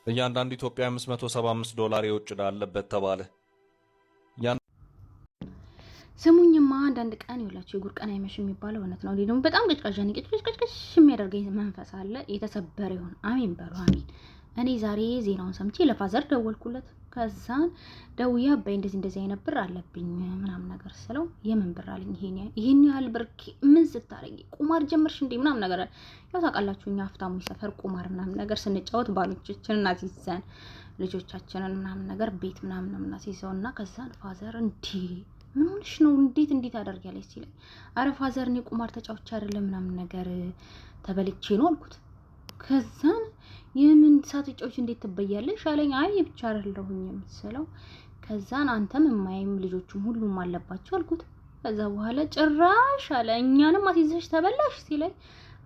እያንዳንዱ ኢትዮጵያ 575 ዶላር የውጭ ዕዳ አለበት ተባለ። ስሙኝማ፣ አንዳንድ ቀን ይውላችሁ የጉድ ቀን አይመሽም የሚባለው እውነት ነው። እኔ ደግሞ በጣም ቀጭቃዣ ነኝ። ቅጭቅጭቅጭ የሚያደርገኝ መንፈስ አለ። የተሰበረ ይሁን፣ አሜን በሉ አሜን። እኔ ዛሬ ዜናውን ሰምቼ ለ father ደወልኩለት። ከዛን ደውዬ አባይ እንደዚህ እንደዚህ አይነት ብር አለብኝ ምናምን ነገር ስለው የምን ብር አለኝ። ይሄን ያህል ብር ምን ስታረጊ ቁማር ጀመርሽ እንዴ ምናምን ነገር። ያው ታውቃላችሁ እኛ ሀብታሞች ሰፈር ቁማር ምናምን ነገር ስንጫወት ባሎቻችንን አስይዘን ልጆቻችንን ምናምን ነገር ቤት ምናምን ነው የምናስይዘው። እና ከዛን father እንዴ ምን ሆነሽ ነው እንዴት እንዴት አደርጊያለሽ ሲለኝ፣ አረ father እኔ ቁማር ተጫውቼ አይደለም ምናምን ነገር ተበልቼ ነው አልኩት። ከዛን የምን ሳትጫዎች እንዴት ትበያለሽ አለኝ። አይ ብቻ አይደለሁኝም ስለው፣ ከዛን አንተም እማይም ልጆቹም ሁሉም አለባቸው አልኩት። ከዛ በኋላ ጭራሽ አለ እኛንም አስይዘሽ ተበላሽ ሲለኝ፣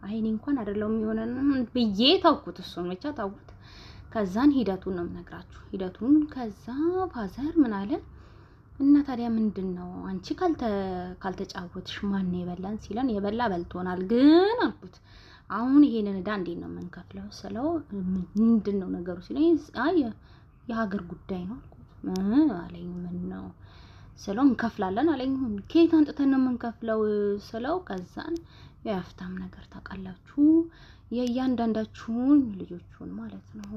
አይ እኔ እንኳን አይደለሁም የሆነ ብዬ ታውኩት፣ እሱን ብቻ ታውኩት። ከዛን ሂደቱን ነው የምነግራችሁ ሂደቱን። ከዛ father ምን አለ፣ እና ታዲያ ምንድን ነው አንቺ ካልተጫወትሽ ማን የበላን ሲለን፣ የበላ በልቶናል ግን አልኩት። አሁን ይሄንን ዕዳ እንዴት ነው የምንከፍለው ስለው፣ ምንድን ነው ነገሩ ሲለኝ፣ አይ የሀገር ጉዳይ ነው አልኩት አለኝ። ምን ነው ስለው፣ እንከፍላለን አለኝ። ከየት አንጥተን ነው የምንከፍለው ስለው፣ ከዛን የሀብታም ነገር ታውቃላችሁ፣ የእያንዳንዳችሁን ልጆቹን ማለት ነው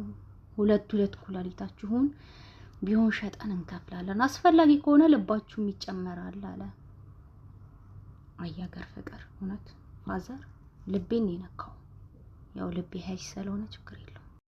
ሁለት ሁለት ኩላሊታችሁን ቢሆን ሸጠን እንከፍላለን፣ አስፈላጊ ከሆነ ልባችሁም ይጨመራል አለ። አያገር ፍቅር እውነት father ልቤን የነካው፣ ያው ልቤ ሀይ ስለሆነ ችግር የለውም።